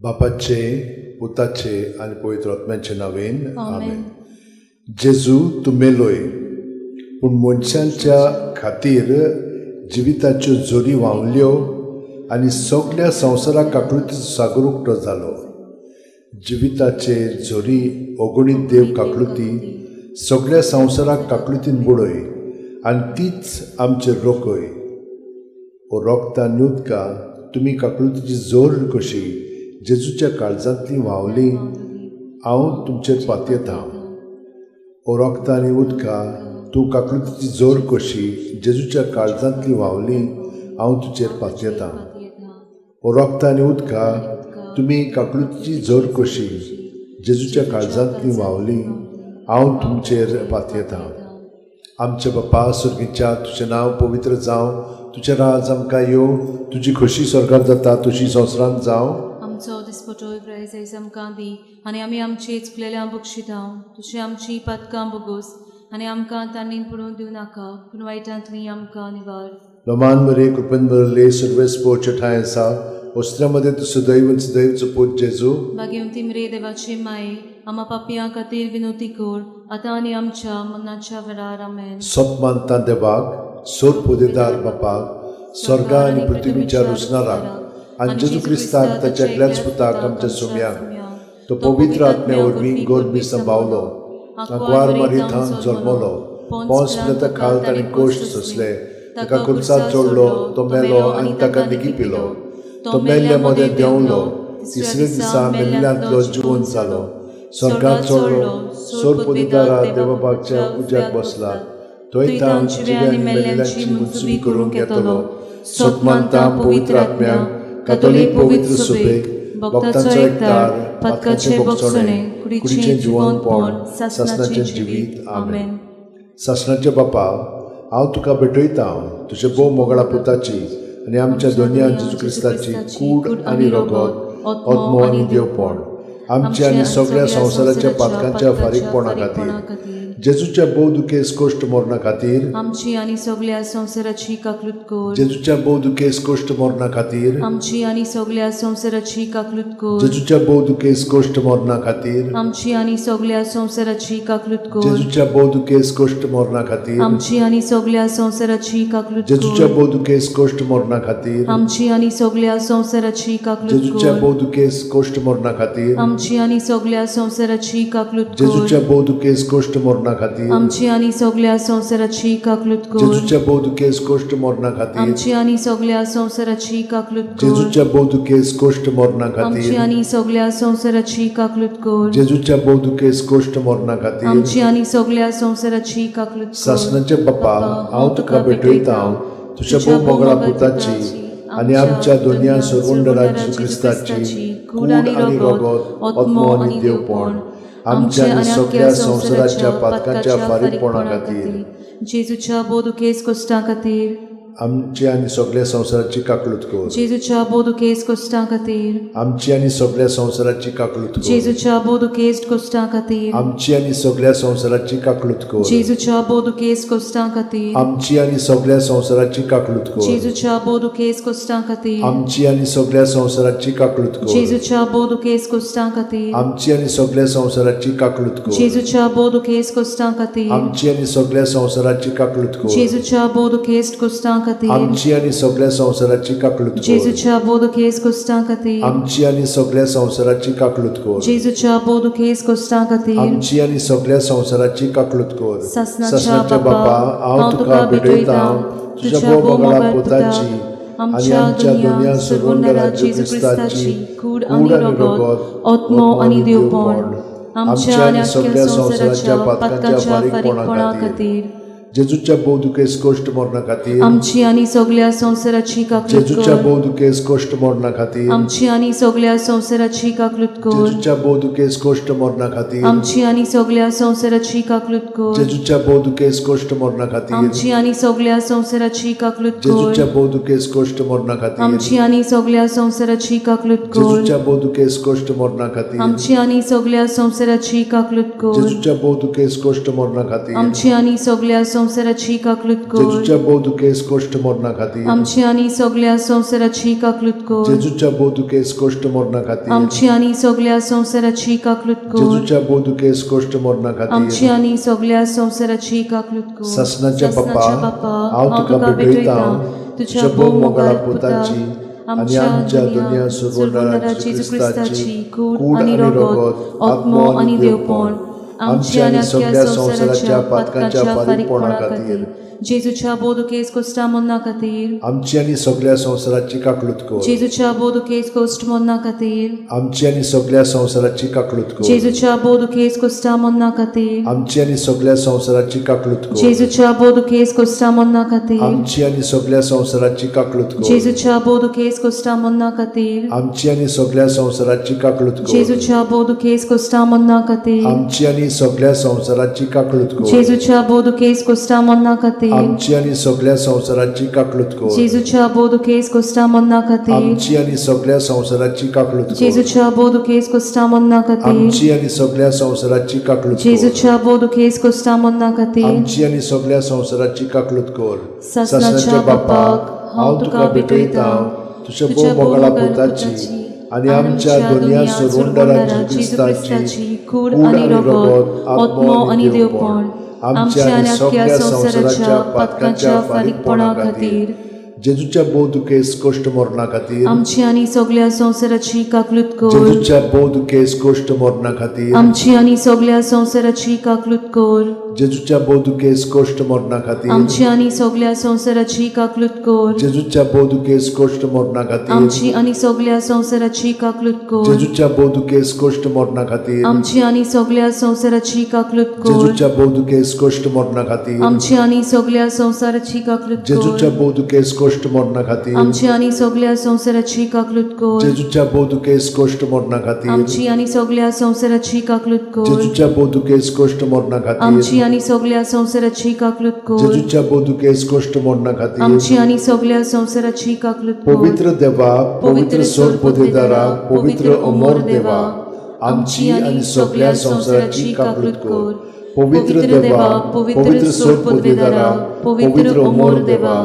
बापाचे, पुताचे आनी पवित्र आत्म्याचे नांवेन आमेन. जेजू तूं मेलोय, पूण मनशांच्या खातीर जिविताच्यो जोरी व्हांवल्यो आनी सगल्या संवसाराक काकळुतीचो सागर उक्तो जालो. जिविताचे झरी अगणीत देव काकळुती सगल्या संवसाराक काकळुतीन बुडय आनी तीच आमचेर रोखय. ओ रोगता आनी उदका तुमी काकळुतीची जोर कशी जेजूच्या काळजांतली व्हांवली, हांव तुमचेर पातयेतां. ओ रोगता आनी उदका तूं काकळुतीची जोर कशी जेजूच्या काळजांतली व्हांवली, हांव तुजेर पातयेतां. ओ रोगता आनी उदका तुमी काकळुतीची जोर कशी जेजूच्या काळजांतली व्हांवली, हांव तुमचेर पातयेतां. आमच्या बापा स्वर्गीच्या, तुजें नांव पवित्र जावं, तुजें राज आमकां येवं, तुजी खोशी स्वर्गात जाता तशी संवसारांत जावं. आमचो दिसपटो प्रायज आयज आमकां दी आनी आमी आमची चुकलेल्या बक्षितां, तशी आमची पातकां बोगोस आनी आमकां तांणी पडून दिवं नाका, पूण वायटांतली आमकां निवार. लोमान मरे कृपेन भरले, सर्वेस पोवचे ठांय आसा, वस्त्रा मदें तूं सदैव सदैवचो पूत जेजू. भाग्यवंती मरे देवाचे माये, आमा पापयां खातीर विनोती कर, आतां आनी आमच्या मरणाच्या वेळार. आमेन. सत मानता देवाक, सोर पोदेदार बापाक, स्वर्गा आनी पृथ्वीच्या रोसणाराक, आनी जेजू क्रिस्ताक ताच्या एकल्याच पुताक आमच्या सोम्याक, तो पवित्र आत्म्या वरवीं गोरबी संभावलो, आंकवार मारिथान जल्मलो, पोंस पिलाता खाल ताणें कोश्ट सोंसले, ताका खुर्सार चडलो, तो मेलो आनी ताका निकी पिलो, तो मेल्ल्या मदें देंवलो, तिसरे दिसा मेल्ल्यांतलो जिवन जालो, स्वर्गात चडलो, सोर पोदेदारा देवबाबाच्या उज्याक बसला, थंय ताण जिव्या आनी मेल्ल्यांची मनसुबी करूंक येतलो. सत मानता पवित्र आत्म्याक, कातोलीक पवित्र सुबेक, भक्तांचो एकतार, पातकाचें बोगसणें, कुडीचें जिवनपण, सासणाचें जिवीत. आमेन. सासणाचे बापा, हांव तुका भेटयतां तुज्या भोव मोगळा पुताची आनी आमच्या दोनया जेजू क्रिस्ताची कूड आनी रगत, आत्मो आनी देवपण, आमच्या आनी सगळ्या संवसाराच्या पातकांच्या फारीकपणा खातीर, जेजूच्या भोव दुखेस कोश्ट मरणा खातीर, आमची आनी सगल्या संवसाराची काकलूत कर. जेजूच्या भोव दुखेस कोश्ट मरणा खातीर, आमची आनी सगल्या संवसाराची काकलूत कर. जेजूच्या भोव दुखेस कोश्ट मरणा खातीर, आमची आनी सगल्या संवसाराची काकलूत कर. जेजूच्या भोव दुखेस कोश्ट मरणा खातीर, आमची आनी सगल्या संवसाराची काकलूत जेजूच्या कर. भोव दुखेस कोश्ट मरणा खातीर, आमची आनी सगल्या संवसाराची काकलूत जेजूच्या कर. भोव दुखेस कोश्ट मरणा खातीर, आमची आनी सगल्या संवसाराची काकलूत कर. जेजूच्या भोव दुखेस कोश्ट मरणा खातीर, आमची आनी सगल्या संवसाराची काकलूत कर. जेजूच्या भोव दुखेस कोश्ट मरणा खातीर, आमची आनी सगल्या संवसाराची काकलूत कर. जेजूच्या भोव दुखेस कोश्ट मरणा आमची खातीर, आनी सगल्या संवसाराची काकलूत कर. जेजूच्या भोव दुखेस कोश्ट मरणा खातीर, आमची आनी सगल्या संवसाराची काकलूत कर. सासणाचे बापा, हांव तुका भेटयतां तुज्या भोव मोगळा पुताची आनी आमच्या दोनया सरवंडरा जेजू क्रिस्ताची कूड आनी रगत, आत्मो आनी देवपण, आमच्या आनी सगळ्या संवसाराच्या पातकांच्या फारीकपणा खातीर, जेजूच्या भोव दुखेस कोश्टां खातीर, आमची आनी सगळ्या संवसाराची काकलूत कर. जेजूच्या भोव दुखेस कोश्टां खातीर, आमची आनी सगळ्या संवसाराची काकलूत कर. जेजूच्या भोव दुखेस कोश्टां खातीर, आमची आनी सगळ्या संवसाराची काकलूत कर. जेजूच्या भोव दुखेस कोश्टां खातीर, आमची आनी सगळ्या संवसाराची काकलूत कर. जेजूच्या भोव दुखेस कोश्टां खातीर, आमची आनी सगळ्या संवसाराची काकलूत कर. जेजूच्या भोव दुखेस कोश्टां खातीर, आमची आनी सगळ्या संवसाराची काकलूत कर. जेजूच्या भोव दुखेस कोश्टां खातीर, आमची आनी सगळ्या संवसाराची काकलूत कर. जेजूच्या भोव दुखेस कोश्टां खातीर, आमची आनी सगळ्या संवसाराची काकलूत कर. जेजूच्या भोव दुखेस कोश्टां खातीर, आमची आनी सगळ्या संवसाराची काकलूत कर. जेजूच्या भोव दुखेस कोश्टां खातीर, आमची आनी सगळ्या संवसाराची काकलूत कर. सासणाच्या बापा, हांव तुका भेटयतां तुज्या भोव मोगळा पुताची आनी आमच्या दोनया सरवंडरा जेजू क्रिस्ताची कूड आनी रगत, आत्मो आनी देवपण, आमच्या आनी सगळ्या संवसाराच्या पातकांच्या फारीकपणा खातीर, जेजूच्या भोव दुखेस कोश्ट मरणा खातीर, आमची आनी सगल्या संवसाराची काकलूत जेजूच्या कर. भोव दुखेस कोश्ट मरणा खातीर, आमची आनी सगल्या संवसाराची काकलूत कर. जेजूच्या भोव दुखेस कोश्ट मरणा खातीर, आमची आनी सगल्या संवसाराची काकलूत कर. जेजूच्या भोव दुखेस कोश्ट मरणा खातीर, आमची आनी सगल्या संवसाराची काकलूत कर. जेजूच्या भोव दुखेस कोश्ट मरणा खातीर, आमची आनी सगल्या संवसाराची काकलूत कर. जेजूच्या भोव दुखेस कोश्ट मरणा खातीर, आमची आनी सगल्या संवसाराची काकलूत कर. जेजूच्या भोव दुखेस कोश्ट मरणा खातीर, आमची आनी सगल्या संवसाराची काकलूत कर. जेजूच्या भोव दुखेस कश्ट मरणा खातीर, आमची आनी सगळ्या संवसाराची काकलूत कर. जेजूच्या भोव दुखेस कश्ट मरणा खातीर, आमची आनी सगळ्या संवसाराची काकलूत कर. जेजूच्या भोव दुखेस कश्ट मरणा आमची खातीर, आनी सगळ्या संवसाराची काकलूत कर. सासणाच्या बापा, हांव तुका भेटयतां तुझ्या भोव मोगाळ पुताची आनी आमच्या दुनिया सोडवणारा जेजू क्रिस्ताची कूड आनी रगत, आत्मो आनी देवपण आमच्या आनी सगळ्या संवसाराच्या पातकांच्या फारीकपणा खातीर, जेजूच्या भोव दुखेस कोश्टा मरणा खातीर, आमची आनी सगळ्या संवसाराची काकलूत कर. जेजूच्या भोव दुखेस कोश्ट मरणा खातीर, आमची आनी सगळ्या संवसाराची काकलूत कर. जेजूच्या भोव दुखेस कोश्टा मरणा खातीर, आमची आनी सगळ्या संवसाराची काकलूत कर. जेजूच्या भोव दुखेस कोश्टा मरणा खातीर, आमची आनी सगळ्या संवसाराची काकलूत कर. जेजूच्या भोव दुखेस कोश्टा मरणा खातीर, आमची आनी सगळ्या संवसाराची काकलूत कर. जेजूच्या भोव दुखेस कोश्टा मरणा खातीर, आमची आनी सगळ्या संवसाराची काकलूत कर. जेजूच्या भोव दुखेस कोश्टा मरणा खातीर, आमची आनी सगळ्या संवसाराची काकलूत कर. जेजूच्या भोव दुखेस कोश्टा मरणा खातीर, आमची आनी सगळ्या संवसाराची काकलूत कर. जेजूच्या भोव दुखेस कोश्टा मरणा खातीर, आमची आनी सगळ्या संवसाराची काकलूत कर. जेजूच्या भोव दुखेस कोश्टा मरणा खातीर, आमची आनी सगळ्या संवसाराची काकलूत कर. सासणाच्या बापाक हांव तुका भेटयतां तुझ्या भोव मोगाळा पुताची आनी आमच्या दुनिया सोडवणारा जेजू क्रिस्ताची कूड आनी रगत, आत्मो आनी देवपण आमच्या आनी अख्ख्या संवसाराच्या पातकांच्या फारीकपणा खातीर, जेजूच्या भोव दुखेस कश्ट मरणा खातीर, आमची आनी सगळ्या संवसाराची काकलूत कर. जेजूच्या भोव दुखेस कश्ट मरणा खातीर, आमची आनी सगळ्या संवसाराची काकलूत कर. जेजूच्या भोव दुखेस कश्ट मरणा खातीर, आमची आनी सगळ्या संवसाराची काकलूत कर. जेजूच्या भोव दुखेस कश्ट मरणा खातीर, आमची आनी सगळ्या संवसाराची काकलूत कर. जेजूच्या भोव दुखेस कश्ट मरणा खातीर, आमची आनी सगळ्या संवसाराची काकलूत कर. जेजूच्या भोव दुखेस कश्ट मरणा खातीर, आमची आनी सगळ्या संवसाराची काकलूत कर. जेजूच्या भोव दुखेस कश्ट मरणा खातीर, आमची आनी सगळ्या संवसाराची काकलूत कर. जेजूच्या भोव दुखेस कश्ट मरणा खातीर, आमची आनी सगळ्या संवसाराची काकलूत कर. जेजूच्या भोव दुखेस कश्ट मरणा खातीर, आमची आनी सगळ्या संवसाराची काकलूत कर. जेजूच्या भोव दुखेस कश्ट मरणा खातीर, आमची आनी सगळ्या संवसाराची काकलूत कर. पवित्र देवा, पवित्र सोर पदेदारा, पवित्र अमर देवा, आमची आनी सगळ्या संवसाराची काकलूत कर. पवित्र देवा, पवित्र सोर पदेदारा, पवित्र अमर देवा,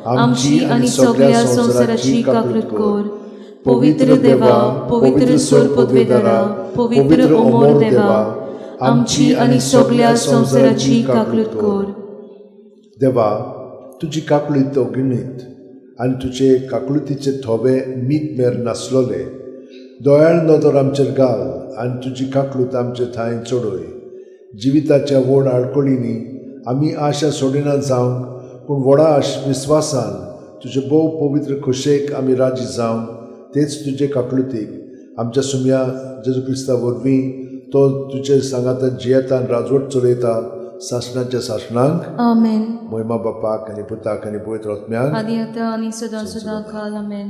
आमची आनी सगळ्या संवसाराची काकलूत कर. पवित्र देवा, पवित्र सोर पदवेदारा, पवित्र अमर देवा, आमची आनी सगळ्या संवसाराची काकलूत कर. देवा, तुजी काकलूत अगणीत आनी तुजे काकलुतीचे थोवे मीत मेर नासलोले दयाळ नदर आमचेर घाल आनी तुजी काकलूत आमचे थांय चडय. जिविताच्या व्हड आडखळींनी आमी आशा सोडिना जावंक, पूण व्हडा विस्वासान तुजे भोव पवित्र खोशेक आमी राजी जावंक, तेच तुजे काकलुतीक आमच्या सुम्या जेजू क्रिस्ता वरवीं तो तुजे सांगाता जियेता आनी राजवट चलयता सासणाच्या सासणांक. आमेन. मोहिमा बापाक आनी पुताक आनी पवित्र आत्म्याक, आदी आतां आनी सदां सदां काल. आमेन.